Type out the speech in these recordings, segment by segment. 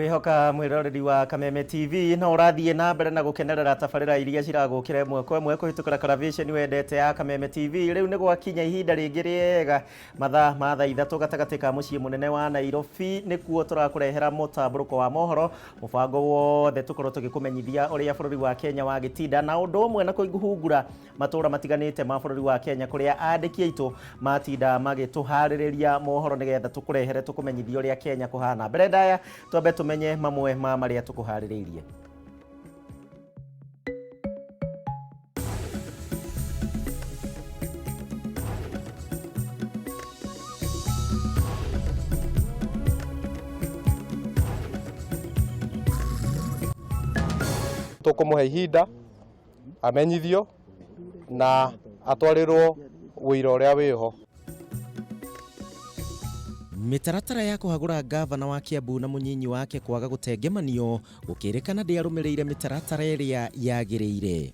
Ngwĩhoka mwĩroreri wa Kameme TV no ũrathiĩ na mbere na gũkenerera tabarĩra iria ciragũkĩra ĩmwe kwa ĩmwe kũhĩtũkĩra karaviceni wendete ya Kameme TV. Rĩu nĩ gwakinya ihinda rĩngĩ rĩega mathaa ma thaa 3 gatagatĩ ka mũciĩ mũnene wa Nairobi, nĩkuo tũrakũrehera mũtambũrũko wa mohoro, mũbango wothe tũkorwo tũgĩkũmenyithia ũrĩa bũrũri wa Kenya wagĩtinda, na ũndũ ũmwe na kũhungura matũra matiganĩte ma bũrũri wa Kenya kũrĩa andĩki aitũ matinda magĩtũharĩrĩria mohoro nĩgetha tũkũrehere tũkũmenyithie ũrĩa Kenya kũhana. Mbere ndaya twambe tũmenye mamwe ma marĩa tũkũharĩrĩirie. Tũkũmũhe ihinda amenyithio na atwarĩrwo ũira ũrĩa wĩho. Mĩtaratara ya kũhagũra ngavana wa Kiambu na mũnyinyi wake kwaga gũtengemanio gũkĩrĩkana ndĩarũmĩrĩire mĩtaratara ĩrĩa yagĩrĩire.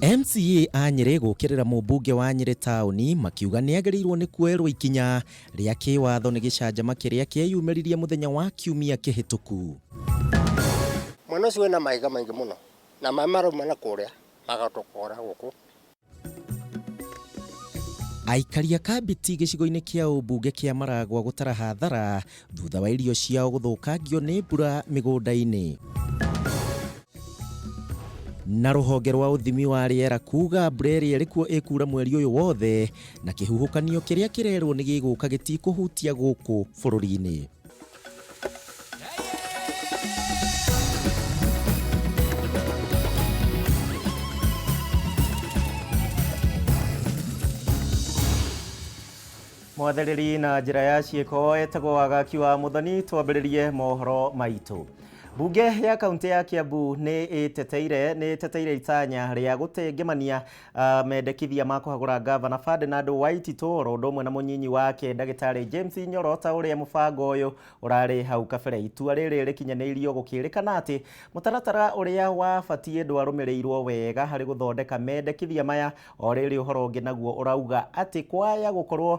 MCA a Nyĩrĩ gũũkĩrĩra mũmbunge wa Nyĩrĩ taũni makiuga nĩagĩrĩirwo nĩ kuoerwo ikinya rĩa kĩwatho nĩ gĩcanjama kĩrĩa kĩeyumĩririe mũthenya wa kiumia kĩhĩtũku. Mwana ũcio wĩna mahiga maingĩ mũno na maĩ marauma na kũrĩa magatũkora gũkũ. Aikari a Kambiti gĩcigo-inĩ kĩa ũmbunge kĩa Maragwa gũtara hathara thutha wa irio ciao gũthũkangio nĩ mbura mĩgũnda-inĩ. Na rũhonge rwa ũthimi wa rĩera kuga mbura ĩrĩa ĩrĩ kuo ĩkura mweri ũyũ wothe na kĩhuhũkanio kĩrĩa kĩrerwo nĩ gĩgũka gĩtikũhutia gũkũ bũrũri-inĩ. Mwathereri na njĩra ya ciĩko etagwo Wagaki wa Mũthoni, twambĩrĩrie mohoro maitũ. Mbunge ya kaunti ya Kiambu nĩ ĩteteire nĩ ĩteteire itanya rĩa gũtengemania mendekithia ma kũhagũra ngavana Ferdinand Waititũ oro ũndũ ũmwe na mũnyinyi wake ndagĩtarĩ James Nyoro ta ũrĩa mũbango ũyũ ũrarĩ hau kabere. Itua rĩrĩ rĩkinyanĩirio gũkĩrĩkana atĩ mũtaratara ũrĩa wabatiĩ ndwarũmĩrĩirwo wega harĩ gũthondeka mendekithia maya. O rĩrĩ ũhoro ũngĩ naguo ũrauga atĩ kwaya gũkorwo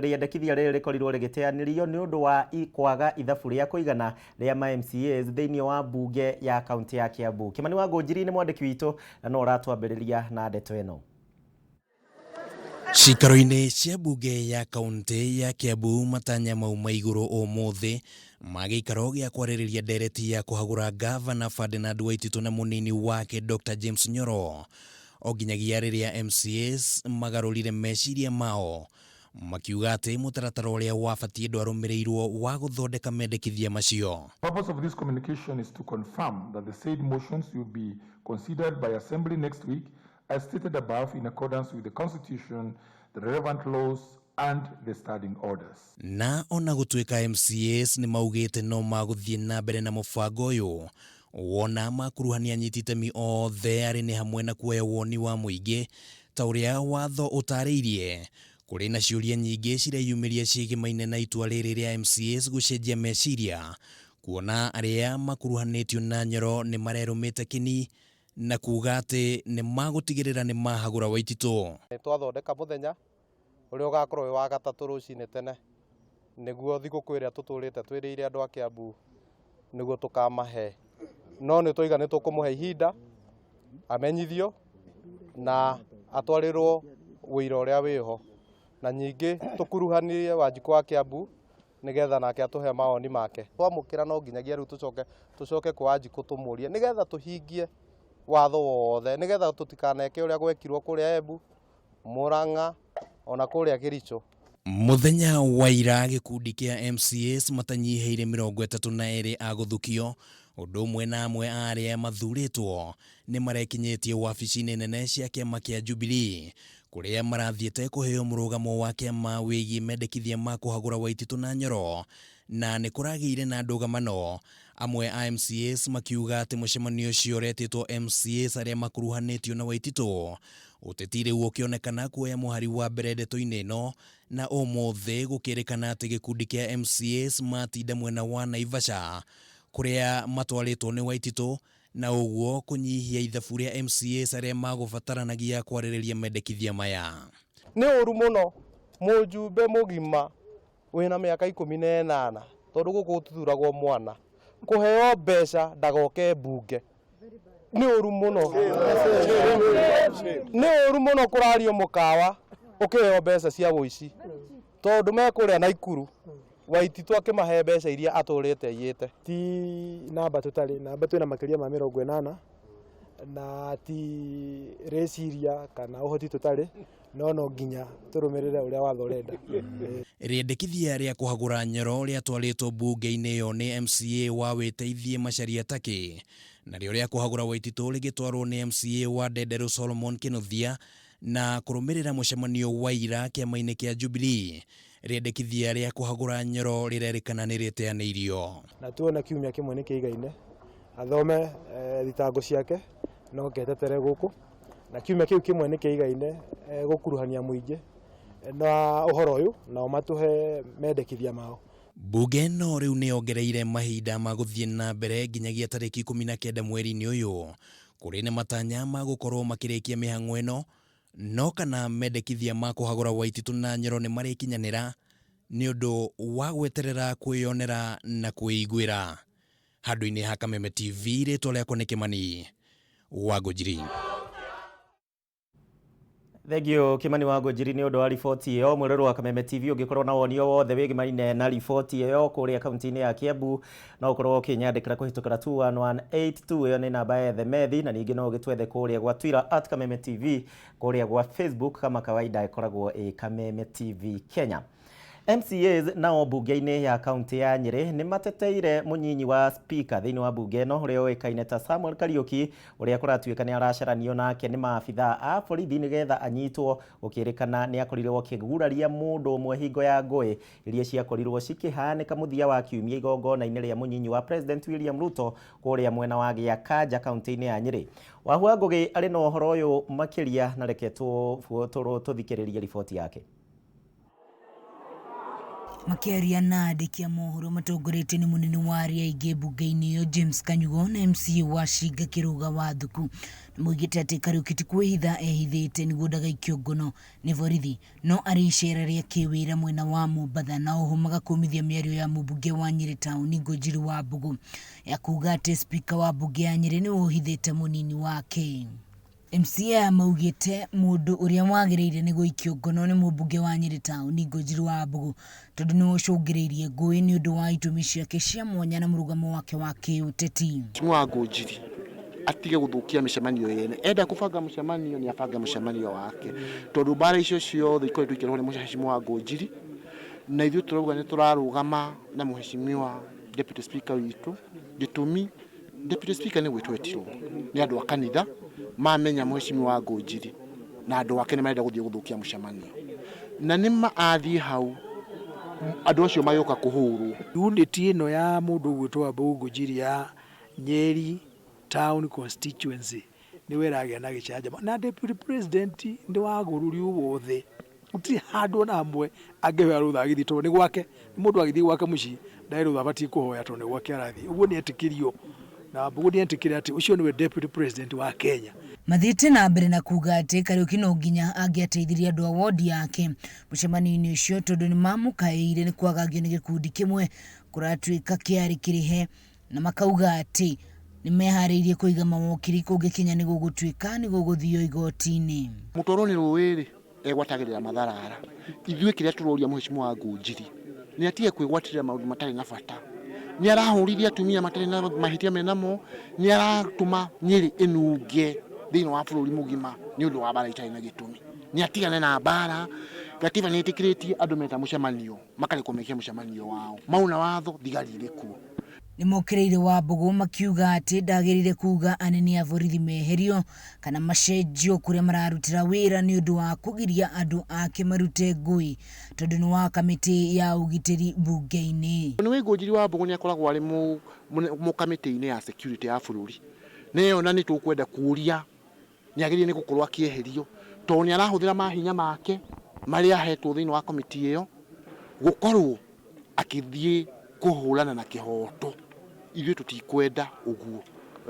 rĩendekithia rĩrĩ rĩkorirwo rĩgĩteanĩrio nĩ ũndũ wa kwaga ithabu rĩa kũigana rĩa ma MCAs thĩinĩ wa mbunge ya kaunti ya Kiambu. Kĩmani wa Ngũnjiri nĩ mwandĩki witũ na no ũratwambĩrĩria na ndeto ĩno. Ciikaro-inĩ cia mbunge ya kaunti ya Kiambu matanya mauma igũrũ ũmũthĩ ma gĩikaro gĩa kwarĩrĩria ndereti ya kũhagũra ngavana Ferdinand Waititũ na mũnini wake Dr James Nyoro o nginyagia rĩrĩa MCAs magarũrire meciria mao makiuga atĩ mũtaratara ũrĩa wabatiĩ ndwarũmĩrĩirwo wa gũthondeka mendekithia macio. The purpose of this communication is to confirm that the said motions will be considered by Assembly next week as stated above in accordance with the Constitution, the relevant laws and the standing orders. Na ona gũtuĩka MCAs nĩ maugĩte no magũthiĩ na mbere na mũbango ũyũ wona makuruhania anyiti itemi othe arĩ nĩ hamwe na kuoya woni wa mũingĩ ta ũrĩa watho ũtarĩirie, kũrĩ na ciũria nyingĩ cireyumĩria ciĩgĩmaine na itua rĩrĩ rĩa MCAs gũcenjia meciria kuona arĩa makuruhanĩtio na Nyoro nĩ marerũmĩte kĩni na kuga atĩ nĩ magũtigĩrĩra nĩ mahagũra Waititũ. Nĩ twathondeka mũthenya ũrĩa ũgakorwo wĩ wa gatatũ rũcinĩ tene, nĩguo thigũkũ ĩrĩa tũtũrĩte twĩrĩire andũ a Kiambu nĩguo tũkamahe. No nĩ twaiga nĩ tũkũmũhe ihinda amenyithio na atwarĩrwo ũira ũrĩa wĩho, na nyingĩ tũkuruhanie Wanjikũ wa Kiambu nĩgetha nake atũhe mawoni make. Twamũkĩra no nginyagia rĩu tũcoke kwa Wanjikũ tũmũrie nĩgetha tũhingie watho wothe, nĩgetha tũtikaneke ũrĩa gwekirwo kũrĩa Embu, Murang'a ona kũrĩa Kericho. Mũthenya wa ira gĩkundi kĩa MCAs matanyihĩire 32 a gũthukio ũndũ ũmwe na amwe a arĩa mathurĩtwo nĩ marekinyĩtie wabici-inĩ nene cia kĩama kĩa Jubilee kũrĩa marathiĩte kũheo mũrũgamo wa kĩama wĩgiĩ mendekithia ma kũhagũra Waititũ na Nyoro na nĩ kũragĩire na ndũgamano amwe a MCAs makiuga atĩ mũcemanio ũcio ũretĩtwo MCAs arĩa makuruhanĩtio na Waititũ ũteti rĩu ũkĩonekana kuoya mũhari wa mbere ndeto-inĩ ĩno na ũmũthĩ gũkĩrĩkana atĩ gĩkundi kĩa MCAs matinda mwena wa Naivasha kũrĩa matwarĩtwo nĩ Waititũ na ũguo kũnyihia ithabu rĩa MCAs arĩa magũbataranagia kwarĩrĩria mendekithia maya. Nĩ ũru mũno mũjumbe mũgima Wĩna mĩaka 18 tondũ gũkũ gũtithuragwo mwana kũheo mbeca ndagoke mbunge nĩ ũru mũno, nĩ ũru mũno kũrario mũkawa ũkĩheo mbeca cia wũici tondũ mekũrĩa Naikuru Waititu akĩmahe mbeca iria atũrĩte aiyĩte. Ti namba tũtarĩ namba twĩna makĩria ma 80 na ti rĩciria kana ũhoti tũtarĩ no no nginya tũrũmĩrĩre ũrĩa watho ũrenda. Rĩendekithia rĩa kũhagũra Nyoro rĩatwarĩtwo mbunge-inĩ ĩyo nĩ MCA wa Wĩteithie Macharia Takĩ, narĩo rĩa kũhagũra Waititũ rĩgĩtwarwo nĩ MCA wa Ndenderũ Solomon Kĩnuthia na kũrũmĩrĩra mũcemanio wa ira kĩama-inĩ kĩa Jubilee. Rĩendekithia rĩa kũhagũra Nyoro rĩrerĩkana nĩ rĩteanĩirio. Na tuona kiumia kĩmwe nĩ kĩigaine athome thitango ciake no ketetere gũkũ, na kiumia kĩu kĩmwe nĩ kĩigaine gũkuruhania mũingĩ na ũhoro ũyũ nao matũhe mendekithia mao. Mbunge no rĩu nĩ yongereire mahinda ma gũthiĩ na mbere nginyagia tarĩki 19 mweri-inĩ ũyũ. Kũrĩ na matanya ma gũkorwo makĩrĩkia mĩhang'o ĩno, no kana mendekithia ma kũhagũra Waititũ na Nyoro nĩ marĩkinyanĩra nĩ ũndũ wa gweterera kwĩyonera na kwĩiguĩra. Handũ-inĩ ha Kameme TV, rĩtwa rĩakwa nĩ Kĩmani wa Ngũnjiri. Thank you Kimani wa Ngũnjiri nĩ ũndũ wa riboti ĩyo. Mwĩroreri wa Kameme TV, ũngĩkorwo na woni o wothe wĩgimaine na riboti ĩyo kũrĩa kaunti-inĩ ya Kiambu, no ũkorwo ũkĩnyandĩkĩra kũhĩtũkĩra 21182, ĩyo nĩ namba ya ethemethi, na ningĩ no ũgĩtwethe kũrĩa gwa Twitter at Kameme TV, kũrĩa gwa Facebook kama kawaida ĩkoragwo ĩ Kameme TV Kenya. MCAs nao mbunge-inĩ ya kaunti ya Nyĩrĩ nĩ mateteire mũnyinyi wa speaker thĩinĩ wa mbunge ĩno ũrĩa ũĩkaine ta Samuel Kariũki, ũrĩa kũratuĩka nĩ aracaranio nake nĩ maabithaa a borithi nĩgetha anyitwo, gũkĩrĩkana nĩ akorirwo akĩguraria mũndũ ũmwe hingo ya ngũĩ iria ciakorirwo cikĩhanĩka mũthia wa kiumia igongona-inĩ rĩa mũnyinyi wa President William Ruto kũrĩa mwena wa Gĩakanja kaunti-inĩ ya Nyĩrĩ. Wahua Ngũgĩ arĩ na ũhoro ũyũ makĩria, na reke tũthikĩrĩrie riboti yake. Makĩaria na andĩki a mohoro matongoretio nĩ mũnene wa arĩa aingĩ mbunge-inĩ ĩyo James Kanyugo na MCA wa Cinga Kĩrũga wa Thuku, nĩmoigĩte atĩ Kariũki ti kwĩhitha ehithĩte nĩguo ndagaikio ngono nĩ borithi, no arĩ icera rĩa kĩwĩra mwena wa Mombatha, na oho magakũmithia mĩario ya mũmbunge wa Nyĩrĩ taũni Ngũnjiri wa Mbũgũ ya kuga atĩ spika wa mbunge ya Nyĩrĩ nĩwe ũhithĩte mũnini wake. MCA maugĩte mũndũ ũrĩa wagĩrĩire nĩ gũikio ngono nĩ mũmbunge wa Nyĩrĩ taũni Ngũnjiri wa Mbũgũ, tondũ nĩwe ũcũngĩrĩirie ngũĩ nĩ ũndũ wa itũmi ciake cia mwanya na mũrũgamo wake wa kĩũteti. Mheshimiwa Ngũnjiri atige gũthũkia mĩcemanio yene, enda kũbanga mũcemanio nĩ abange mũcemanio wake, tondũ mbara icio ciothe ikoretwo ikĩrehwo nĩ Mheshimiwa Ngũnjiri, na ithuĩ tũrauga nĩ tũrarũgama na Mheshimiwa Deputy Speaker witũ. Gĩtũmi Deputy Speaker nĩ gwĩtwo etirwo nĩ andũ a kanitha mamenya Mheshimiwa Ngũnjiri na andũ ake nĩ marenda gũthiĩ gũthũkia mũcemanio, na nĩ ma athiĩ hau andũ acio magĩũka kũhũrwo. Unit ĩno ya mũndũ ũgwĩtwo Wambũgũ Ngũnjiri ya Nyeri Town Constituency nĩwe ĩragĩa na gĩcanjama, na Deputy President nĩ wa bũrũri wothe, gũtirĩ handũ ona hamwe angĩhoya rũtha agĩthiĩ, tondũ nĩ gwake. Mũndũ agĩthiĩ gwake mũciĩ ndarĩ rũtha abatiĩ kũhoya, tondũ nĩ gwake arathiĩ. Ũguo nĩ etĩkĩrio, na Wambũgũ nĩ etĩkĩre atĩ ũcio nĩwe Deputy President wa Kenya. Mathiĩte na mbere na kuga atĩ Kariũki no nginya angĩateithirie andũ a wodi yake mũcemanio-inĩ ũcio, tondũ nĩ mamũkaĩire nĩ kwagagio nĩ gĩkundi kĩmwe kũratuĩka kĩarĩ kĩrĩhe, na makauga atĩ nĩ meharĩirie kũiga mawokiri kũngĩkinya nĩ gũgũtuĩka nĩ gũgũthio igoti-inĩ. Mũtwarwo nĩ rũĩ rĩ egwatagĩrĩra matharara. Ithuĩ kĩrĩa tũroria Mheshimiwa Ngũnjiri nĩ atige kwĩgwatĩrĩra maũndũ matarĩ na bata. Nĩ arahũrithia atumia matarĩ na mahĩtia menamo, nĩ aratũma Nyĩrĩ ĩnunge thĩinĩ wa bũrũri mũgima nĩ ũndũ wa mbara itarĩ na gĩtũmi. Nĩ atigane na mbara. Gatiba nĩ ĩtĩkĩrĩtie andũ meta mũcemanio makarekwo meke mũcemanio wao, mauna watho thigari irĩ kuo. Nĩ mokĩrĩire Wambũgũ makiuga atĩ ndagĩrĩire kuga anene a borithi meherio kana macenjio kũrĩa mararutĩra wĩra nĩ ũndũ wa kũgiria andũ ake marute ngũĩ, tondũ nĩ wa kamĩtĩ ya ũgitĩri mbunge-inĩ. Nĩ Ngũnjiri wa Mbũgũ nĩ akoragwo arĩ mũkamĩtĩ-inĩ ya security ya bũrũri, nĩyo na nĩ tũkwenda kũria nĩ agĩrĩire nĩ gũkorwo akĩeherio, tondũ nĩ arahũthĩra mahinya make marĩa ahetwo thĩinĩ wa komiti ĩyo gũkorwo akĩthiĩ kũhũrana na kĩhoto. Ithuĩ tũtikwenda ũguo,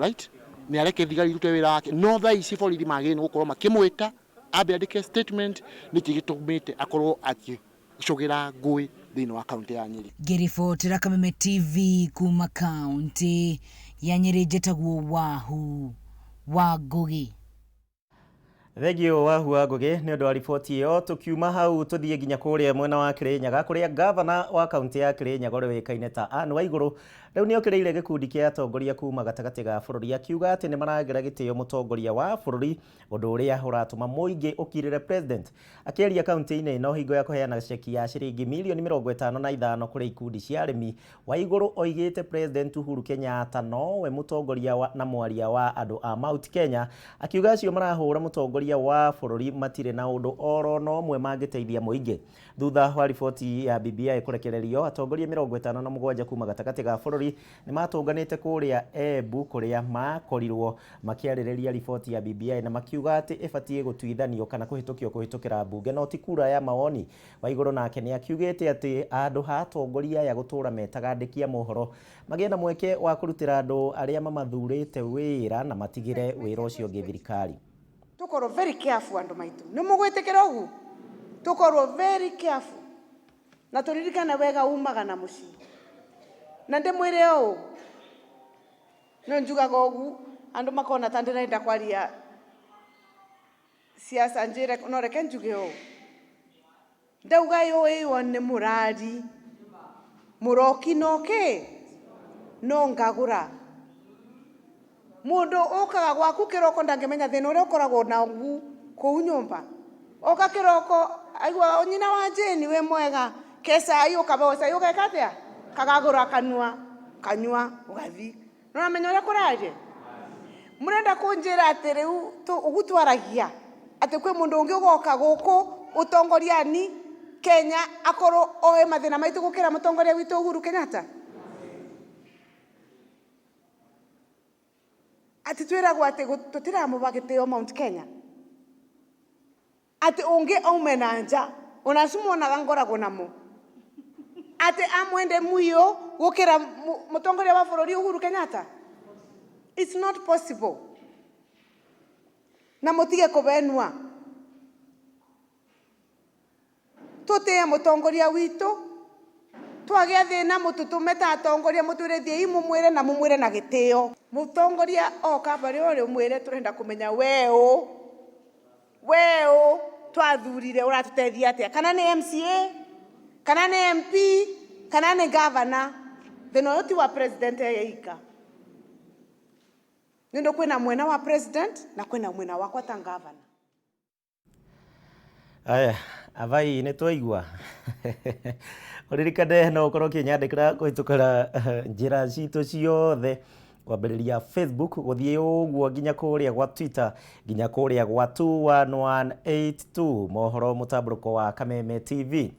right? Nĩ areke thigari irute wĩra wake, no thaa ici borithi magĩrĩire nĩ gũkorwo makĩmwĩta ambe andĩke statement nĩkĩ gĩtũmĩte akorwo akĩcũgĩra ngũĩ. Thĩinĩ wa kaunti ya Nyeri. Ngĩribotera Kameme TV kuma kaunti ya Nyeri njĩtagwo Wahu wa Ngũgĩ. Thengio Wahu wa Ngũgĩ nĩ ũndũ wa riboti ĩyo. Tũkiuma hau tũthiĩ nginya kũrĩa mwena wa Kĩrĩnyaga kũrĩa gavana wa kaunti ya Kĩrĩnyaga ũrĩa ũĩkaine ta Anne Waigũrũ rĩu nĩ okĩrĩire gĩkundi kĩa atongoria kuma gatagatĩ ga bũrũri akiuga atĩ nĩ maragĩra gĩtĩo mũtongoria wa bũrũri ũndũ ũrĩa ũratũma mũingĩ ũkirĩre president. Akĩaria kaunti-inĩ ĩno hingo ya kũheana ceki ya ciringi mirioni 55 kũrĩ ikundi cia arĩmi, Waigũrũ oigĩte President Uhuru Kenyatta nowe mũtongoria na mwaria wa andũ a Mount Kenya, akiuga acio marahũra mũtongoria wa bũrũri matirĩ na ũndũ oro na ũmwe mangĩteithia mũingĩ. Thutha wa riboti ya BBI kũrekererio, atongoria 57 kuma gatagatĩ ga bũrũri nĩ matũnganĩte kũrĩa Embu kũrĩa makorirwo makĩarĩrĩria riboti ya BBI na makiuga atĩ ĩbatiĩ gũtuithanio kana kũhĩtũkio kũhĩtũkĩra mbunge no ti kura ya mawoni. Waigũrũ nake nĩ akiugĩte atĩ handũ ha atongoria aya gũtũra metaga andĩki a mohoro magĩe na mweke wa kũrutĩra andũ arĩa mamathurĩte wĩra na matigĩre wĩra ũcio ũngĩ thirikari. Tukorwo very careful andu maitu ni mugwitikira ugu tukorwo very careful na turirikane wega umaga na mucii na ndimwire uu no njugaga ugu andu makona ta ndirenda kwaria siasa njire no reke njuge uu ndauga yo ni murari muroki noki no ngagura mundu ukaga gwaku kiroko ndangimenya thina uria ukoragwo nagu kuu nyumba oka kiroko aigua nyina wa Jane wi mwega ke cai ukabeo cai ugeka atia kagagura kanua kanyua ugathi nuramenya uria kurarie murenda kunjira ati riu ugu twaragia ati kwi mundu ungi ugoka guku utongoria ni Kenya akorwo oe mathina maitu gukira mutongoria witu Uhuru Kenyatta ati twiragwo ati tutiramuba gitio Mount Kenya ati ungi aume na nja onacio muonaga ngoragwo namo ati amwende muiyo gukira mutongoria wa bururi Uhuru Kenyatta. It's not possible. Na mutige kubenwa tutie mutongoria witu twagia thina mututume ta atongoria mutwire thiei mumwire na mumwire na gitio mutongoria oka bari uri umwire turenda kumenya weu weu twathurire uratutethia atia kana ni MCA kana ni MP kana ni governor thina uyu ti wa president yeika ni kwina mwena wa president na kwina mwena wakwa ta governor. Aya, avai nĩ twaigua ũririkane no ũkorwo ũkĩnyandĩkĩra kũhĩtũkĩra njĩra citũ ciothe kwambĩrĩria Facebook gũthiĩ ũguo nginya kũrĩa gwa Twitter nginya kũrĩa gwa 21182 mohoro mũtambũrũko wa Kameme TV.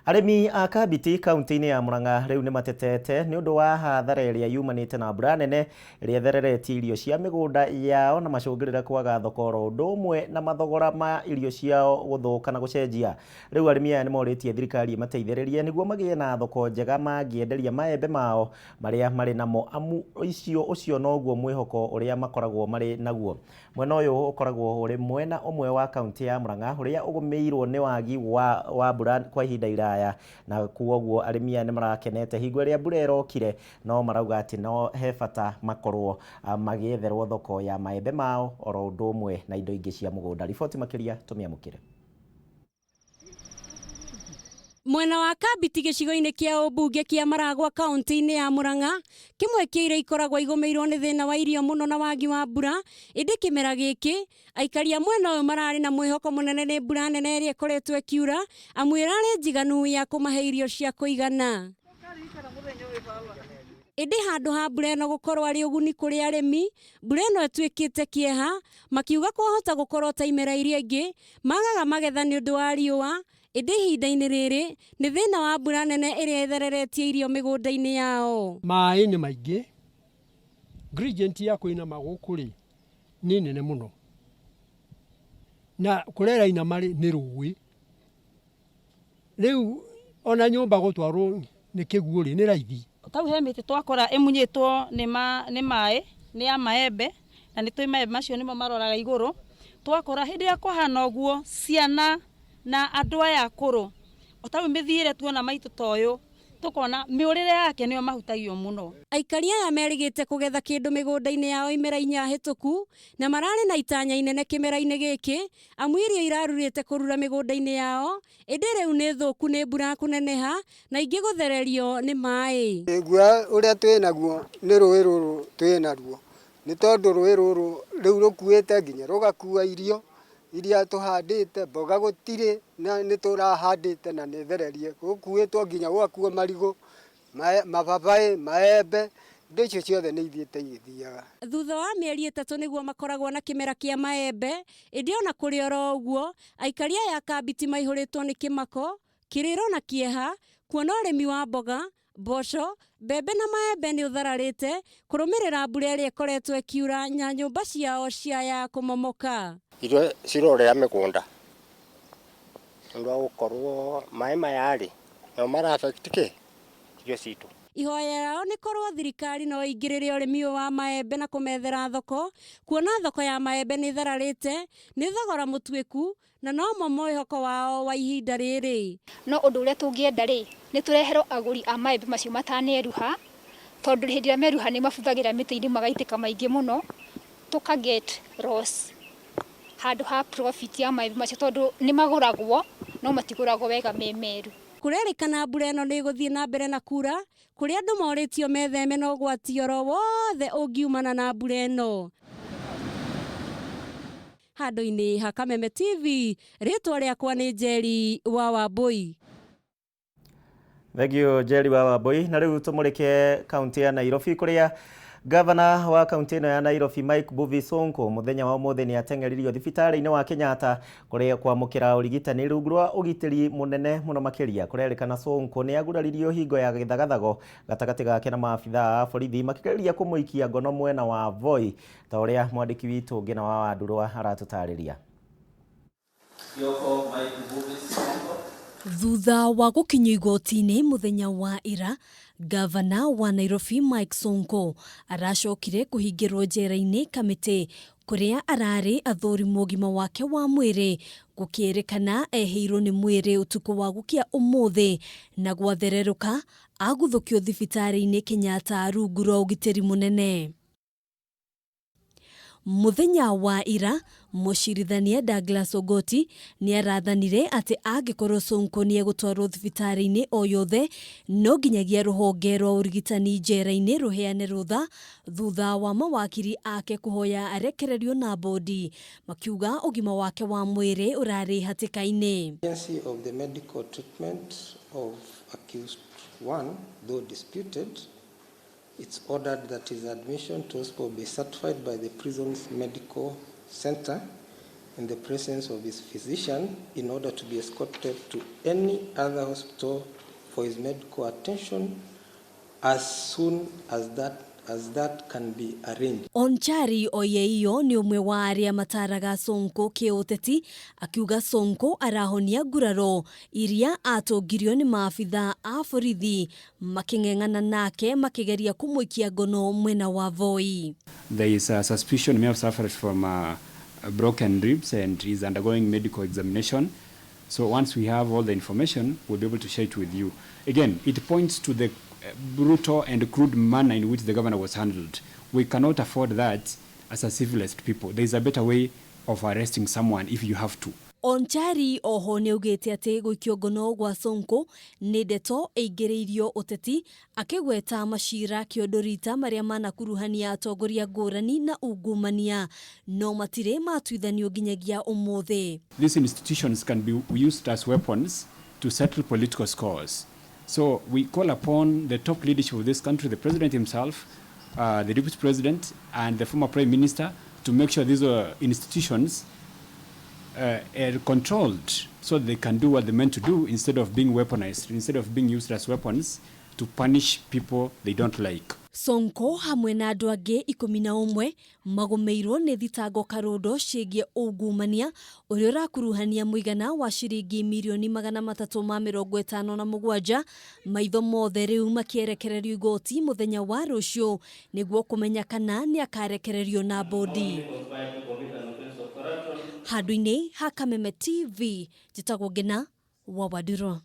Arĩmi a Kambiti kaunti-inĩ ya Murang'a rĩu nĩ matetete nĩ ũndũ wa hathara ĩrĩa yumanĩte na mbura nene ĩrĩa ĩthereretie irio cia mĩgũnda yao na macũngĩrĩra kwaga thoko oro ũndũ ũmwe na mathogora ma irio ciao gũthũka na gũcenjia. Rĩu arĩmi aya nĩ morĩtie thirikari ĩmateithĩrĩrie nĩguo magĩe na thoko njega mangĩenderia maembe mao marĩa marĩ namo amu ũcio noguo mwĩhoko ũrĩa makoragwo marĩ naguo. Mwena ũyũ ũkoragwo ũrĩ mwena ũmwe wa kaunti ya Murang'a ũrĩa ũgũmĩirwo nĩ wagi wa mbura kwa ihinda iraya na kwoguo arĩmi aya nĩ marakenete hingo ĩrĩa mbura ĩrokire no marauga atĩ no he bata makorwo magĩetherwo thoko ya maembe mao oro ũndũ ũmwe na indo ingĩ cia mũgũnda. Riboti makĩria tũmĩamũkĩre. Mwena wa Kambiti gĩcigo-inĩ kĩa ũmbunge kĩa Maragwa kaunti-inĩ ya Murang'a kĩmwe kĩa iria ikoragwo igũmĩirwo nĩ thĩna wa irio mũno na wagi wa mbura ĩndĩ kĩmera gĩkĩ aikari a mwena ũyũ mararĩ na mwĩhoko mũnene nĩ mbura nene ĩrĩa ĩkoretwo ĩkiura amu ĩrarĩ njiganu ya kũmahe irio cia kũigana. Ĩndĩ handũ ha mbura ĩno gũkorwo arĩ ũguni kũrĩ arĩmi, mbura ĩno ĩtuĩkĩte kĩeha, makiuga kwahota gũkorwo ta imera iria ingĩ magaga magetha nĩ ũndũ wa riũa. Ĩndĩ ihinda-inĩ rĩrĩ nĩ thĩna wa mbura nene ĩrĩa ĩthereretie irio mĩgũnda-inĩ yao. Maĩ nĩ maingĩ, gradient ya kũinama gũkũ rĩ nĩ nene mũno, na kũrĩa ĩrainama rĩ nĩ rũĩ. Rĩu ona nyũmba gũtwarwo nĩ kĩguũ rĩ nĩ raithi. Tau he mĩtĩ twakora ĩmunyĩtwo nĩ maĩ nĩ ya maembe na nĩ tũĩ maembe macio nĩmo maroraga igũrũ. Twakora hĩndĩ ĩrĩa kwahana ũguo ciana na andũ aya akũrũ O ta rĩu mĩthiĩre tuona maitũ ta ũyũ tũkona mĩũrĩre yake nĩyo mahutagio mũno. Aikari aya merĩgĩte kũgetha kĩndũ mĩgũnda-inĩ yao imera inya hĩtũku na mararĩ na itanya inene kĩmera-inĩ gĩkĩ amu irio irarurĩte kũrura mĩgũnda-inĩ yao ĩndĩ rĩu nĩ thũku nĩ mbura kũneneha na ingĩ gũthererio nĩ maĩ. Guoya ũrĩa twĩ naguo nĩ rũĩ rũrũ twĩ naruo nĩ tondũ rũĩ rũrũ rĩu rũkuĩte nginya rũgakua irio iria tũhandĩte, mboga gũtirĩ na nĩ tũrahandĩte na nĩ thererie, gũkuĩtwo nginya gũgakuo marigũ, mababaĩ, maembe, indo icio ciothe nĩ ithiĩte igĩthiaga. Thutha wa mĩeri 3 nĩguo makoragwo na kĩmera kĩa maembe, ĩndĩ ona kũrĩ oro ũguo, aikari aya a Kambiti maihũrĩtwo nĩ kĩmako, kĩrĩro na kĩeha, kuona ũrĩmi wa mboga, mboco, mbembe na maembe nĩ ũthararĩte kũrũmĩrĩra mbura ĩrĩa ĩkoretwo ĩkiura na nyũmba ciao ciaya kũmomoka. Irio cirorera mĩgũnda nĩ ũndũ wa gũkorwo maĩ maya rĩ nĩmo mara affect kĩ irio citũ. Ihoya rĩao nĩ korwo thirikari no ĩingĩrĩre ũrĩmi ũyũ wa maembe na kũmethera thoko, kuona thoko ya maembe nĩ ĩthararĩte nĩ thogora mũtuĩku na nomo mwĩhoko wao wa ihinda rĩrĩ. No ũndũ ũrĩa tũngĩenda rĩ nĩ tũreherwo agũri a maembe macio mataneruha, tondũ hĩndĩ ĩrĩa meruha nĩ mabuthagĩra mĩtĩ-inĩ magaitĩka maingĩ mũno, tũka get loss handũ ha profit ya maembe macio tondũ nĩ magũragwo no matigũragwo wega me meru. Kũrerĩkana mbura ĩno nĩ ĩgũthiĩ na mbere na kura kũrĩa andũ morĩtio metheme na ũgwati oro wothe ũngiumana na mbura ĩno. Handũ-inĩ ha Kameme TV, rĩtwa rĩakwa nĩ Njeri wa Wambui. Thank you Njeri wa Wambui. Na rĩu tũmũrĩke kaunti ya Nairobi kũrĩa Gavana wa kaunti ĩno ya Nairobi Mike Mbuvi Sonko mũthenya wa ũmũthĩ nĩ ateng'eririo thibitarĩ-inĩ wa Kenyatta kũrĩa kwamũkĩra ũrigitani rungu rwa ũgitĩri mũnene mũno makĩria. Kũrerĩkana Sonko nĩ aguraririo hingo ya gĩthagathago gatagatĩ gake na maabithaa a borithi makĩgeria kũmũikia ngono mwena wa Voi ta ũrĩa mwandĩki witũ Ngĩna wa Wandurwa aratũtarĩria. Thutha wa gũkinyio igoti-inĩ mũthenya wa ira, Gavana wa Nairobi Mike Sonko aracokire kũhingĩrwo njera-inĩ Kamĩtĩ kũrĩa ararĩ athũrimwo ũgima wake wa mwĩrĩ gũkĩrĩkana ehĩirwo nĩ mwĩrĩ ũtukũ wa gũkĩa ũmũthĩ na gwathererũka aguthũkio thibitarĩ-inĩ Kenyatta rungu rwa ũgitĩri mũnene. Mũthenya wa ira, mũcirithania Douglas Ogoti nĩ arathanire atĩ angĩkorwo Sonko nĩ egũtwarwo thibitarĩ-inĩ o yothe no nginyagia rũhonge rwa ũrigitani njera-inĩ rũheane rũtha thutha wa mawakiri ake kũhoya arekererio na bodi makiuga ũgima wake wa mwĩrĩ ũrarĩ hatĩka-inĩ. Urgency of the medical treatment of accused one, though disputed, it's ordered that his admission to hospital be certified by the prison's medical center in the presence of his physician in order to be escorted to any other hospital for his medical attention as soon as that can be arranged. Onchari Oyeiyo nĩ ũmwe wa arĩa mataraga Sonko kĩũteti akiuga Sonko arahonia nguraro iria atũngirio nĩ maabithaa a borithi makĩng'eng'ana nake makĩgeria kũmũikia ngono mwena wa Voi. There is a suspicion he may have suffered from broken ribs and is undergoing medical examination. So once we have all the information, we'll be able to share it with you. Again, it points to the brutal and crude manner in which the governor was handled. We cannot afford that as a civilized people. There is a better way of arresting someone if you have to. Onchari oho nĩ augĩte atĩ gũikio ngono gwa Sonko nĩ ndeto ĩingĩrĩirio ũteti akĩgweta macira kĩondo rita marĩa manakuruhania atongoria ngũrani na ungumania no matirĩ matuithanio nginyagia ũmũthĩ. These institutions can be used as weapons to settle political scores. So we call upon the top leadership of this country, the president himself, the deputy president, and the former prime minister, to make sure these institutions are controlled so they can do what they're meant to do instead of being weaponized, instead of being used as weapons to punish people they don't like. Sonko hamwe na andũ angĩ 11 magũmĩirwo nĩ thitango karũndo ciĩgiĩ ungumania ũrĩa ũrakuruhania mũigana wa ciringi mirioni 357 maitho mothe rĩu makĩerekererio igoti mũthenya wa rũciũ nĩguo kũmenya kana nĩ akarekererio na bodi. Handũ-inĩ ha Kameme TV njĩtagwo Ngĩna wa Wandurwa.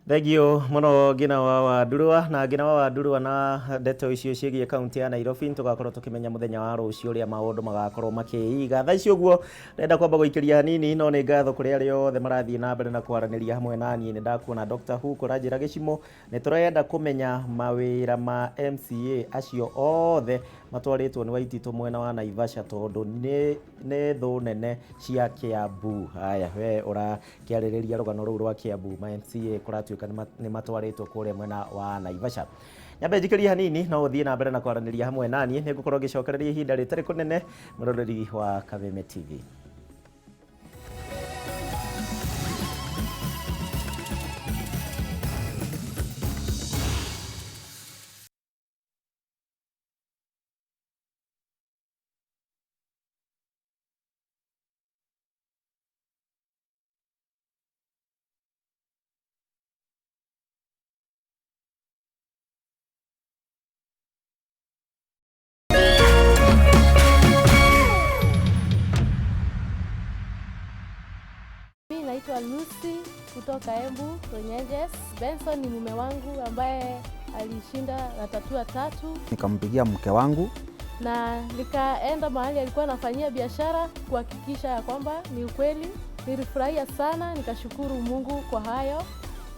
Thengio muno Ngina wa Wandurwa na Ngina wa Wandurwa na ndeto icio ciĩgiĩ kaunti ya Nairobi tũgakorwo tũkĩmenya mũthenya wa rũciũ ũrĩa maũndũ magakorwo makĩiga. Thaa ici ũguo ndĩrenda kwamba gũikĩria hanini no nĩ ngatho kũrĩ arĩa othe marathiĩ na mbere na kwaranĩria hamwe na niĩ. Nĩ ndakuona Dr. Hook ũranjĩra gĩcimo nĩ tũrenda kũmenya mawĩra ma MCA acio othe matwarĩtwo nĩ Waititũ mwena wa Naivasha tondũ nĩ thũ nene cia Kiambu. Haya, we ũrakĩarĩrĩria rũgano rũu rwa Kiambu ma MCA kũratuĩka nĩ matwarĩtwo kũrĩa mwena wa Naivasha. Nyambe njikĩrie hanini no ũthiĩ na mbere na kwaranĩria hamwe naniĩ nĩ ngũkorwo ngĩcokereria ihinda rĩtarĩ kũnene mũroreri wa Kameme TV. Mimi naitwa Lucy kutoka Embu Runyenjes. Benson ni mume wangu ambaye alishinda na tatua tatu, Nikampigia mke wangu na nikaenda mahali alikuwa anafanyia biashara kuhakikisha ya kwamba ni ukweli. Nilifurahia sana, nikashukuru Mungu kwa hayo.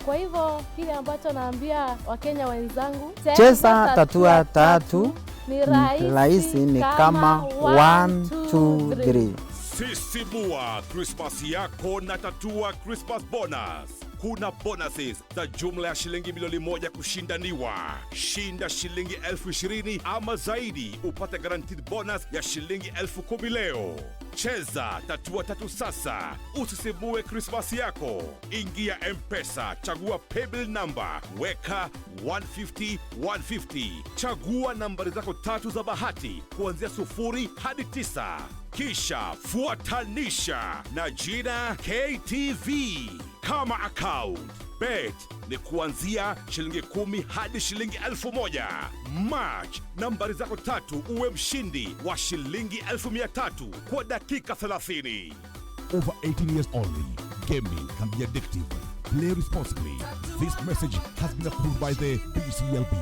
Kwa hivyo kile ambacho naambia Wakenya wenzangu, cheza tatua tatu ni rahisi, rahisi ni kama 1 2 3. Sisimua Christmas yako na Tatua Christmas Bonus. Kuna bonuses za jumla ya shilingi milioni 1 kushindaniwa. Shinda shilingi 20,000 ama zaidi upate guaranteed bonus ya shilingi 10,000 leo. Cheza Tatua Tatu sasa, usisimue Christmas yako. Ingia M-Pesa, chagua paybill number, weka 150 150. Chagua nambari zako tatu za bahati kuanzia 0 hadi 9, kisha fuatanisha na jina KTV kama account. Bet ni kuanzia shilingi 10 hadi shilingi 1,000. Match nambari zako tatu uwe mshindi wa shilingi 300,000 kwa dakika 30. Over 18 years only. Gaming can be addictive. Play responsibly. This message has been approved by the BCLB.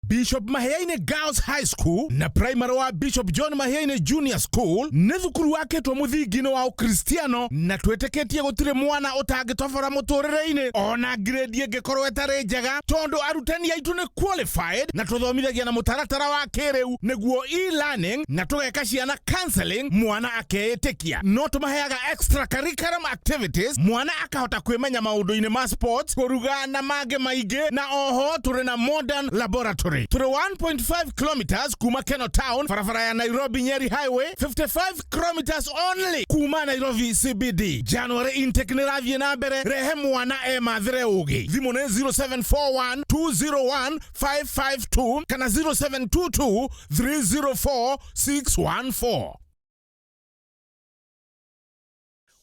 Bishop Mahiaini Girls High School na primary wa Bishop John Mahiaini Junior School nĩ thukuru wakĩtwo mũthingi-inĩ wa ũkristiano na twĩtĩkĩtie gũtirĩ mwana ũtangĩtobora mũtũrĩre-inĩ ona grade ĩngĩkorwo ĩtarĩ njega tondũ arutani aitũ nĩ qualified na tũthomithagia na mũtaratara wa kĩrĩu nĩguo e-learning na tũgeka ciana counseling mwana akeĩtĩkia no tũmaheaga extra curriculum activities mwana akahota kwĩmenya maũndũ-inĩ ma sports kũruga na mangĩ maingĩ na oho tũrĩ na modern laboratory tũrĩ 1.5 kilometers kuma Keno Town barabara ya Nairobi Nyeri Highway 55 kilometers only kuma Nairobi CBD. January intake nĩ ĩrathiĩ na mbere rehe mwana emathĩre ũgĩ thimũ nĩ 0741 201 552 kana 0722 304 614.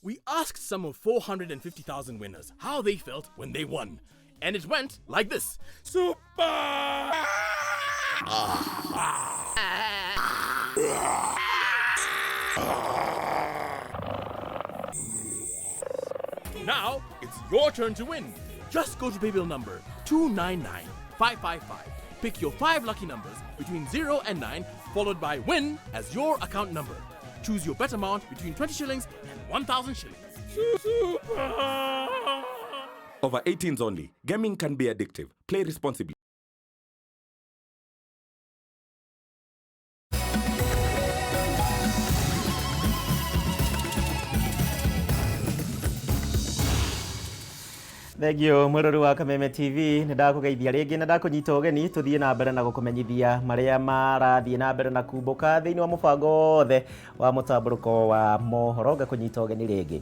We asked some of 450,000 winners how they felt when they won. And it went like this. Super! Now it's your turn to win. Just go to paybill number 299555. Pick your 5 lucky numbers between 0 and 9, followed by win as your account number. Choose your bet amount between 20 shillings and 1,000 shillings. Super! Over 18s only. Gaming can be addictive. Play responsibly. Thengio mwirori wa Kameme TV nĩ ndakũgeithia rĩngĩ na ndakũnyita ũgeni tũthiĩ na mbere na gũkũmenyithia marĩa marathiĩ na mbere na kumbũka thĩinĩ wa mũbango wothe wa mũtambũrũko wa mohoro ngakũnyita ũgeni rĩngĩ.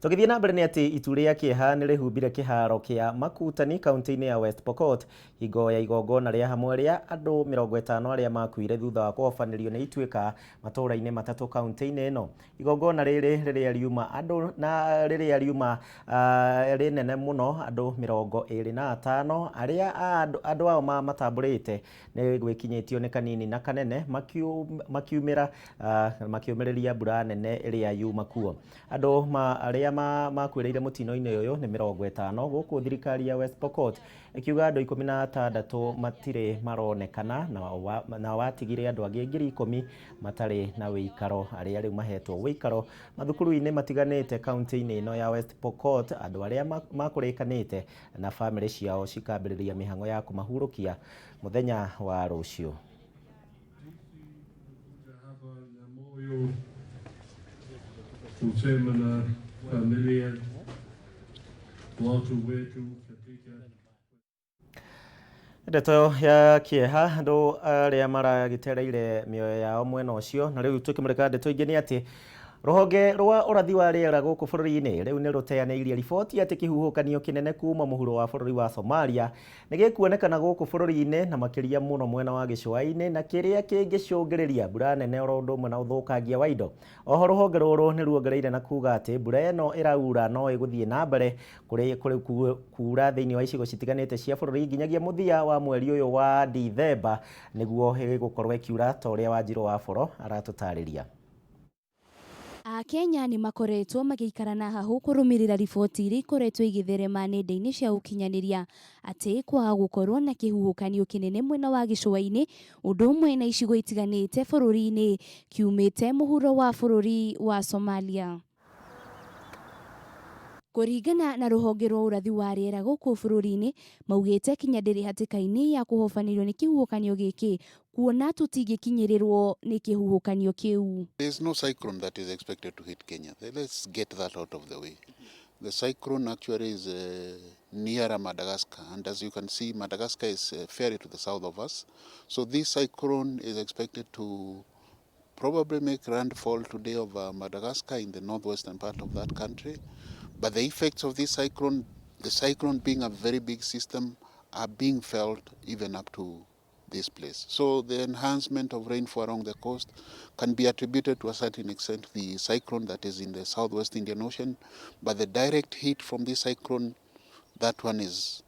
Tũgĩthiĩ na mbere nĩ atĩ itu rĩa kĩeha nĩ rĩhumbire kĩharo kĩa Makutani kaunti-inĩ ya West Pokot hingo ya igongona rĩa hamwe rĩa andũ 50 arĩa makuire thutha wa kũhobanĩrio nĩ ituĩka matũũra-inĩ matatũ kaunti-inĩ ĩno. Igongona rĩrĩ rĩrĩa riuma andũ na rĩrĩa riuma rĩnene mũno andũ 25 arĩa andũ ao matambũrĩte nĩ gwĩkinyĩtio nĩ kanini na kanene makiumĩra makiumĩrĩria mbura nene ĩrĩa yuma kuo. Andũ arĩa makuĩrĩire mũtino-inĩ ũyũ nĩ 50 gũkũ thirikari ya West Pokot ĩkiuga andũ 16 matirĩ maronekana na watigire andũ angĩ 10,000 matarĩ na wĩikaro arĩa rĩu mahetwo wĩikaro mathukuru-inĩ matiganĩte kaunti-inĩ ĩno ya West Pokot. Andũ arĩa makũrĩkanĩte na bamĩrĩ ciao cikambĩrĩria mĩhang'o ya kũmahurũkia mũthenya wa rũciũ. Kusema na familia watu wetu katika Ndeto ya kĩeha andũ arĩa maragĩtereire mĩoyo yao mwena ũcio. Na rĩu tũkĩmũrĩka ndeto ingĩ nĩ atĩ rũhonge rwa ũrathi wa rĩera gũkũ bũrũri-inĩ rĩu nĩ rũteanĩirie riboti atĩ kĩhuhũkanio kĩnene kuma mũhuro wa bũrũri wa Somalia nĩ gĩkuonekana gũkũ bũrũri-inĩ na makĩria mũno mwena wa gĩcũa-inĩ na kĩrĩa kĩngĩcũngĩrĩria mbura nene oro ũndũ ũmwe na ũthũkangia wa indo. Oho rũhonge rũrũ nĩ ruongereire na kuga atĩ mbura ĩno ĩraura no ĩgũthiĩ na mbere kura thĩinĩ wa icigo citiganĩte cia bũrũri nginyagia mũthia wa mweri ũyũ wa Dithemba nĩguo ĩgũkorwo ĩkiura ta ũrĩa Wanjirũ wa Boro aratũtarĩria. Akenya nĩ makoretwo magĩikara na hahũ kũrũmĩrĩra riboti iria ikoretwo igĩtherema nenda-inĩ cia ũkinyanĩria atĩ kwaga gũkorwo na kĩhuhũkanio kĩnene mwena wa gĩcũa-inĩ ũndũ ũmwe na icigo itiganĩte bũrũri-inĩ kiumĩte mũhuro wa bũrũri wa Somalia. Kũringana na rũhonge rwa ũrathi wa rĩera gũkũ bũrũri-inĩ maugĩte Kenya ndĩrĩ hatĩka-inĩ ya kũhobanĩrio nĩ kĩhuhũkanio gĩkĩ kuona tũtingĩkinyĩrĩrwo nĩ kĩhuhũkanio kĩu. There is no cyclone that is expected to hit Kenya. Let's get that out of the way. The cyclone actually is nearer Madagascar, and as you can see, Madagascar is fairly to the south of us. So this cyclone is expected to probably make landfall today over Madagascar in the northwestern part of that country. But the effects of this cyclone, the cyclone being a very big system, are being felt even up to this place. So the enhancement of rainfall along the coast can be attributed to a certain extent to the cyclone that is in the southwest Indian Ocean, but the direct hit from this cyclone, that one is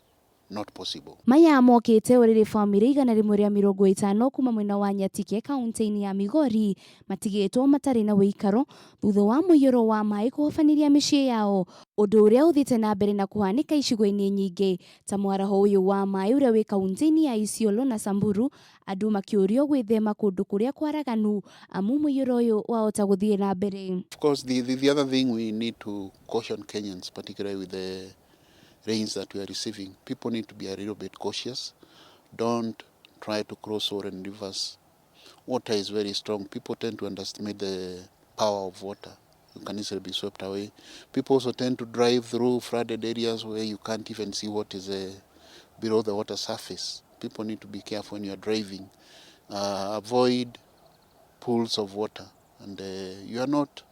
not possible. Maya mokĩte ũrĩrĩ bamĩrĩ 150 kuma mwena wa Nyatike kaunti-inĩ ya Migori matigĩtwo matarĩ na wĩikaro thutha wa mũiyũro wa maĩ kũhobanĩria mĩciĩ yao, ũndũ ũrĩa ũthiĩte na mbere na kũhanĩka icigo-inĩ nyingĩ ta mwaraho ũyũ wa maĩ ũrĩa wĩ kaunti-inĩ ya Isiolo na Samburu, andũ makĩũrio gwĩthema kũndũ kũrĩa kwaraganu amu mũiyũro ũyũ wahota gũthiĩ na mbere. Of course, the other thing we need to caution Kenyans, particularly with the rains that we are receiving, people need to be a little bit cautious. Don't try to cross swollen rivers. Water is very strong. People tend to underestimate the power of water. You can easily be swept away. People also tend to drive through flooded areas where you can't even see what is below the water surface. People need to be careful when you are driving. Avoid pools of water, and you are not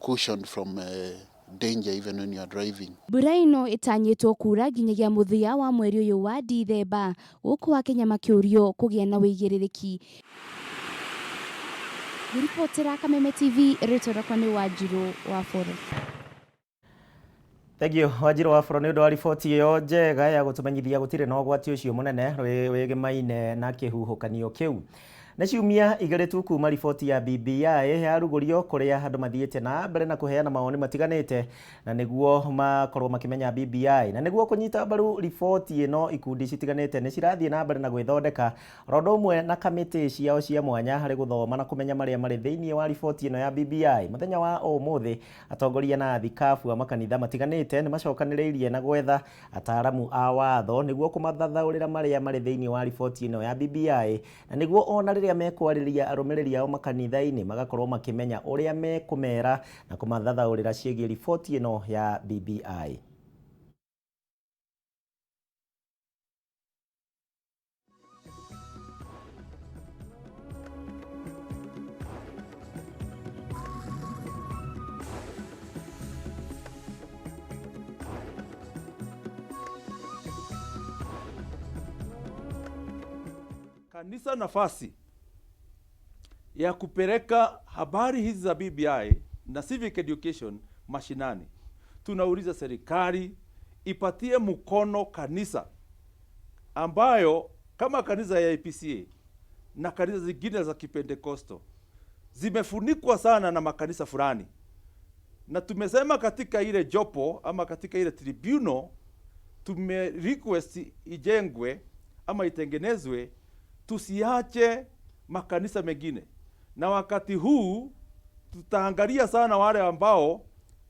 cushioned from danger even when you are driving. Mbura ĩno ĩtanyĩtwo kura nginyagia mũthia wa mweri ũyũ wa Dithemba gũkũ Akenya makĩũrio kũgĩa na wĩigĩrĩrĩki. Ngĩribotera Kameme TV, rĩtwa rĩakwa nĩ Wanjirũ wa Boro. Thank you Wanjirũ wa Boro nĩ ũndũ wa riboti ĩyo njega ya gũtũmenyithia gũtirĩ na ũgwati ũcio mũnene wĩgemaine na kĩhuhũkanio kĩu. Nĩ ciumia igĩrĩ tu kuma riboti ya BBI yarugũrio kũrĩa andũ mathiĩte na mbere na kũheana mawoni matiganĩte na nĩguo makorwo makĩmenya BBI na nĩguo kũnyita mbaru riboti ĩno ikundi citiganĩte nĩ cirathiĩ na mbere na gwĩthondeka oro ũndũ ũmwe na kamĩtĩ ciao cia mwanya harĩ gũthoma na kũmenya marĩa marĩ thĩinĩ wa riboti ĩno ya BBI. Mũthenya wa ũmũthĩ atongoria na athikabu a makanitha matiganĩte nĩ macokanĩrĩirie na gwetha ataaramu a watho nĩguo kũmathathaũrĩra marĩa marĩ thĩinĩ wa riboti ĩno ya BBI na nĩguo ona rĩrĩa mekwarĩria arũmĩrĩri ao makanitha-inĩ magakorwo makĩmenya ũrĩa mekũmera na kũmathathaũrĩra ciĩgiĩ riboti ĩno ya BBI. Kanisa nafasi ya kupeleka habari hizi za BBI na civic education mashinani. Tunauliza serikali ipatie mkono kanisa ambayo kama kanisa ya APCA na kanisa zingine za Kipentekosto zimefunikwa sana na makanisa fulani. Na tumesema katika ile jopo ama katika ile tribunal tume request ijengwe ama itengenezwe, tusiache makanisa mengine. Na wakati huu tutaangalia sana wale ambao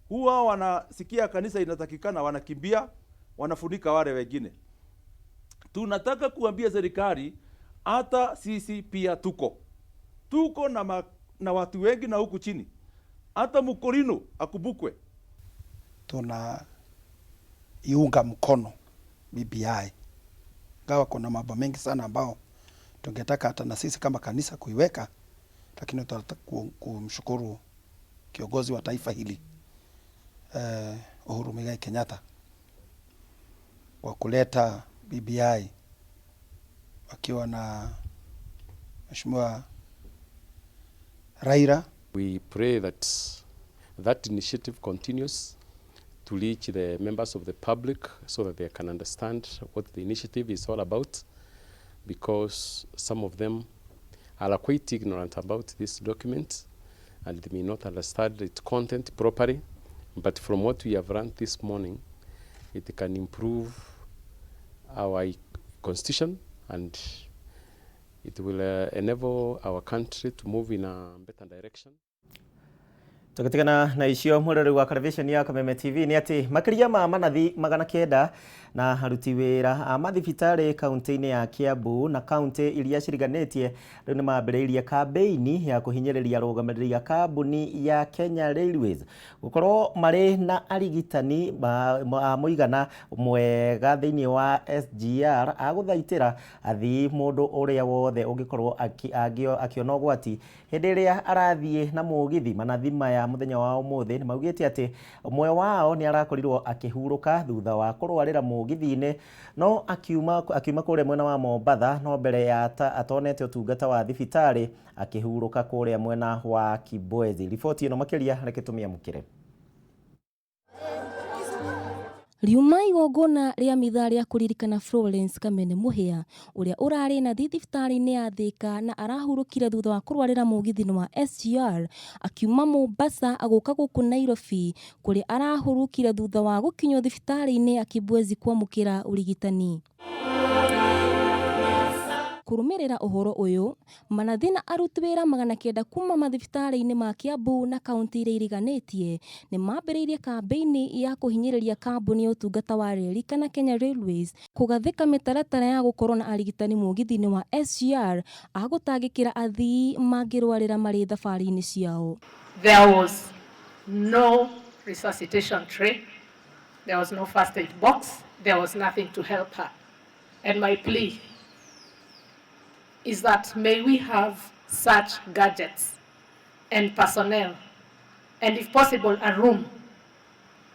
huwa wanasikia kanisa inatakikana, wanakimbia, wanafunika wale wengine. Tunataka kuambia serikali hata sisi pia tuko na watu wengi na huku chini, hata Mkorino akumbukwe. Tunaiunga mkono BBI, ingawa kuna mambo mengi sana ambao tungetaka hata na sisi kama kanisa kuiweka, lakini tunataka kumshukuru kiongozi wa taifa hili Uhuru Muigai Kenyatta kwa kuleta BBI wakiwa na Mheshimiwa Raila. We pray that that initiative continues to reach the members of the public so that they can understand what the initiative is all about, because some of them are quite ignorant about this document and they may not understand its content properly. But from what we have learned this morning, it can improve our constitution and it will enable our country to move in a better direction. Tũgĩtigana na icio mwĩroreri wa televisheni ya Kameme TV nĩ atĩ makĩria ma manathi 900 na aruti wĩra a mathibitarĩ kaunti-inĩ ya Kiambu na kaunti iria ciriganĩtie rĩu nĩ mambĩrĩirie kambĩini ya kũhinyĩrĩria arũgamĩrĩri a kambuni ya Kenya Railways gũkorwo marĩ na arigitani a mũigana mwega thĩinĩ wa SGR a gũthaitĩra athii mũndũ ũrĩa wothe ũngĩkorwo akĩona ũgwati hĩndĩ ĩrĩa arathiĩ na mũgithi. Manathi maya mũthenya wa ũmũthĩ nĩ maugĩte atĩ ũmwe wao nĩ arakorirwo akĩhurũka thutha wa kũrwarĩra mũgithi-inĩ no akiuma kũrĩa mwena wa Mombatha, no mbere ya atonete ũtungata wa thibitarĩ akĩhurũka kũrĩa mwena wa Kibwezi. Riboti ĩno makĩria reke tũmĩamũkĩre. Riuma igongona rĩa mitha rĩa kũririkana Florence Kamene Mũhĩa ũrĩa ũrarĩ nathi thibitarĩ-inĩ ya Thika na arahurũkire thutha wa kũrwarĩra mũgithi-inĩ wa SGR akiuma Mombasa agũka gũkũ Nairobi kũrĩa arahurũkire thutha wa gũkinyio thibitarĩ-inĩ ya Kibwezi kwamũkĩra ũrigitani. Kũrũmĩrĩra ũhoro ũyũ, manathi na aruti wĩra 900 kuma mathibitarĩ-inĩ ma Kiambu na kaunti iria iriganĩtie nĩ mambĩrĩirie kambĩini ya kũhinyĩrĩria kambuni ya ũtungata wa reri kana Kenya Railways kũgathĩka mĩtaratara ya gũkorwo na arigitani mũgithi-inĩ wa SGR a gũtangĩkĩra athii mangĩrwarĩra marĩ thabarĩ-inĩ ciao. There was no resuscitation tray, there was no first aid box, there was nothing to help her. And my plea is that may we have such gadgets and personnel, and if possible a room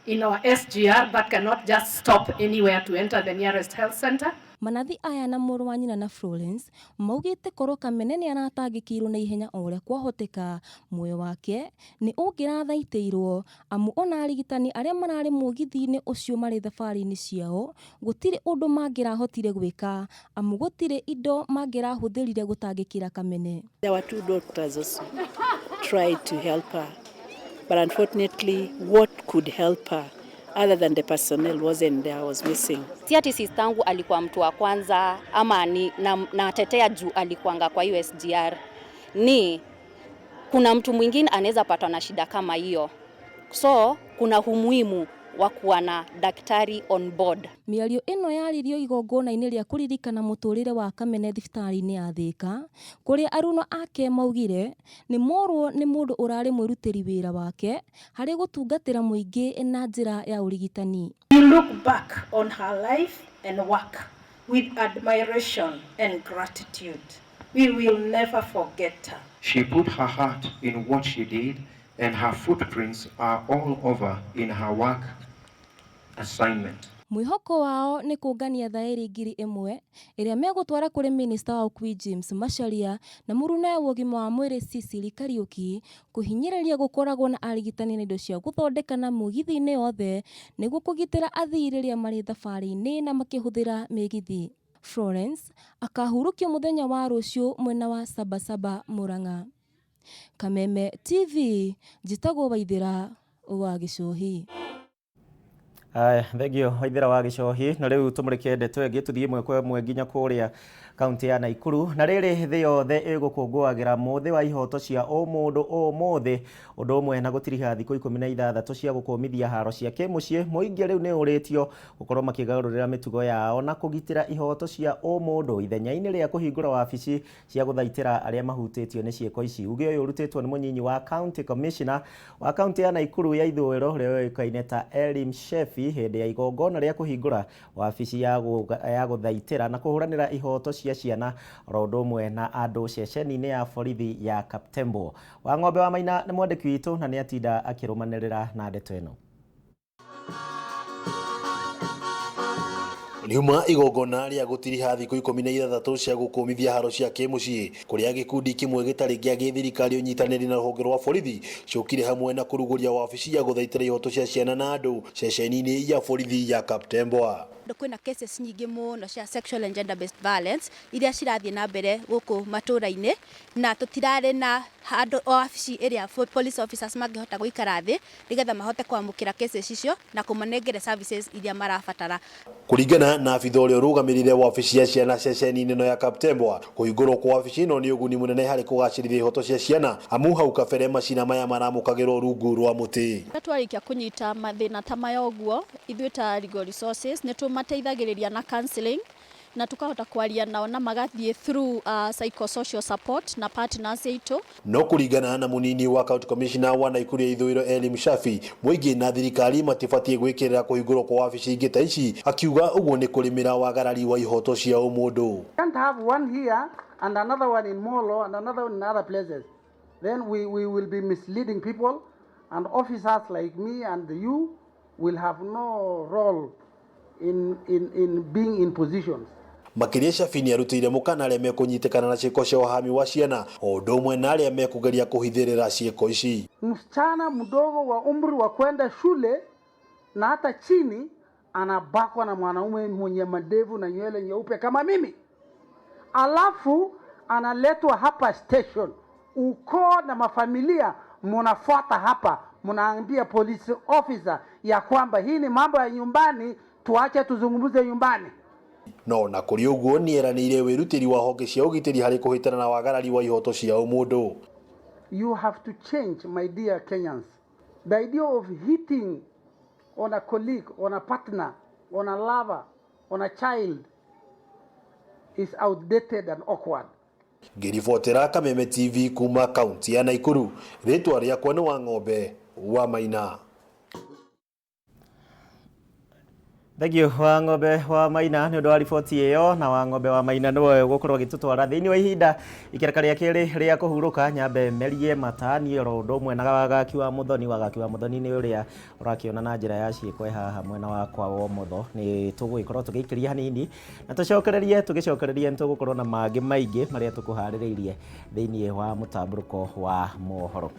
in our SGR that cannot just stop anywhere to enter the nearest health center. Manathi aya na mũrũ wa nyina na Florence maugĩte korwo Kamene nĩ aratangĩkĩirwo na ihenya o ũrĩa kwahoteka muoyo wake nĩ ũngĩrathaitĩirwo amu ona arigitani arĩa mararĩ mũgithi-inĩ ũcio marĩ thabarĩ-inĩ ciao gũtirĩ ũndũ mangĩrahotire gwĩka amu gũtirĩ indo mangĩrahũthĩrire gũtangĩkĩra Kamene. There were two doctors also tried to help her, but unfortunately what could help her other than the personnel wasn't there, was missing. Si ati sistangu alikuwa mtu wa kwanza ama ni natetea juu alikuanga kwa hiyo SGR. Ni kuna mtu mwingine anaweza patwa na shida kama hiyo. So kuna umuhimu wa kuwa na daktari on board. Mĩario ĩno yaririo igongona-inĩ rĩa kũririkana mũtũrĩre wa Kamene thibitarĩ-inĩ ya Thika kũrĩa aruna ake maugire nĩ morwo nĩ mũndũ ũrarĩ mwĩrutĩri wĩra wake harĩ gũtungatĩra mũingĩ na njĩra ya ũrigitani. You look back on her life and work with admiration and gratitude. We will never forget her. She put her heart in what she did, and her footprints are all over in her work assignment. Mwĩhoko wao nĩ kũngania thaĩri 1,000 ĩrĩa megũtwara kũrĩ minista wa ũkui James Macharia na mũrunawe wa ũgima wa mwĩrĩ Cecily Kariuki kũhinyĩrĩria gũkoragwo na arigitani na indo cia gũthondekana mũgithi-inĩ yothe nĩguo kũgitĩra athii rĩrĩa marĩ thabarĩ-inĩ na makĩhũthĩra mĩgithi. Florence akahurũkio mũthenya wa rũciũ mwena wa Sabasaba Murang'a. Kameme TV, njĩtagwo Waithĩra wa Gĩcũhĩ. Aya, thengio Waithera wa Gĩcohi. Na rĩu tũmũrĩke ndeto ĩngĩ, tũthiĩ ĩmwe kwa ĩmwe nginya kũrĩa kaunti ya Naikuru. Na rĩrĩ, thĩ yothe ĩgũkũngũagĩra mũthĩ wa ihoto cia ũmũndũ ũmũthĩ, ũndũ ũmwe na gũtiriha thikũ 16 cia gũkũmithia haro cia kĩmũciĩ. Mũingĩ rĩu nĩ ũrĩtio gũkorwo makĩgarũrĩra mĩtugo yao na kũgitĩra ihoto cia ũmũndũ ithenya-inĩ rĩa kũhingũra wabici cia gũthaitĩra arĩa mahutĩtio nĩ ciĩko ici. Uge ũyũ ũrutĩtwo nĩ mũnyinyi wa county commissioner wa kaunti ya Naikuru ya ithũĩro ũrĩa ũĩkaine ta Elim Shefi hĩndĩ ya igongona rĩa kũhingũra wabici ya gũthaitĩra na kũhũranĩra ihoto cia ciana oro ũndũ ũmwe na andũ ceceni-inĩ ya borithi ya Kaptembwo. Wang'ombe wa Maina nĩ mwandĩki witũ na nĩ atinda akĩrũmanĩrĩra na ndeto ĩno. Riuma igongona rĩa gũtiriha thikũ 16 cia gũkũmithia haro cia kĩmũciĩ kũrĩa gĩkundi kĩmwe gĩtarĩ gĩa gĩthirikari ũnyitanĩri na rũhonge rwa borithi ciũkire hamwe na kũrugũria wabici ya gũthaitĩra ihoto cia ciana na andũ ceceni-inĩ ya borithi ya Kaptembwa. Kwĩna cases nyingĩ mũno cia sexual and gender based violence iria cirathiĩ na mbere gũkũ matũra-inĩ, na tũtirarĩ na handũ wabici ĩrĩa police officers mangĩhota gũikara thĩ nĩgetha mahote kwamũkĩra cases icio na kũmanengere services iria marabatara. Kũringana na abitha ũrĩa ũrũgamĩrĩire wabici ya ciana ceceni-inĩ ĩno ya Kaptembwa, kũhingũrwo kwa wabici ĩno nĩ ũguni mũnene harĩ kũgacĩrithia ihoto cia ciana, amu hau kabere macina maya maramũkagĩrwo rungu rwa mũtĩ. Twarĩkia kũnyita mathĩna ta maya ũguo, ithuĩ ta Legal Resources nĩ tũmateithagĩrĩria na counseling na tukahota kwaria nao na magathiĩ through psychosocial support na partners itũ. No kũringana na mũnini wa county commissioner wa Naikuru ya ithũĩro Elim Shafi, mũingĩ na thirikari matibatiĩ gwĩkĩrĩra kũhingũrwo kwa wabici ingĩ ta ici, akiuga ũguo nĩ kũrĩmĩra wagarari wa ihoto cia ũmũndũ. Can't have one here and another one in Molo and another one in other places. Then we will be misleading people, and officers like me and you will have no role in being in positions. Makĩria Shafi nĩ arutĩire mũkana arĩa mekũnyitĩkana na ciĩko cia ũhami wa ciana o ũndũ ũmwe na arĩa mekũgeria kũhithĩrĩra ciĩko ici. Msichana mdogo wa umri wa kwenda shule na hata chini anabakwa na mwanaume mwenye madevu na nywele nyeupe kama mimi, alafu analetwa hapa station. Ukoo na mafamilia munafuata hapa, munaambia police officer ya kwamba hii ni mambo ya nyumbani, tuache tuzungumze nyumbani. No na kũrĩ ũguo nĩ eranĩire wĩrutĩri wa honge cia ũgitĩri harĩ kũhĩtana na wagarari wa ihoto cia ũmũndũ. You have to change, my dear Kenyans. The idea of hitting on a colleague, on a partner, on a lover, on a child is outdated and awkward. Ngĩribotera Kameme TV kuma kaunti ya Naikuru, rĩtwa rĩakwa nĩ Wang'ombe wa Maina. Thank you Wang'ombe wa Maina nĩ ũndũ wa riboti ĩyo. Na Wang'ombe wa Maina nĩwe ũgũkorwo agĩtũtwara thĩinĩ wa ihinda ikereka rĩa kerĩ rĩa kũhurũka. Nyambe merie matani oro ũndũ ũmwe na Wagaki wa Mũthoni. Wagaki wa Mũthoni nĩ ũrĩa ũrakĩona na njĩra ya ciĩko e haha mwena wakwa wa ũmotho. Nĩ tũgũgĩkorwo tũgĩikĩria hanini na tũcokererie, tũgĩcokererie nĩ tũgũkorwo na mangĩ maingĩ marĩa tũkũharĩrĩirie thĩinĩ wa mũtambũrũko wa mohoro.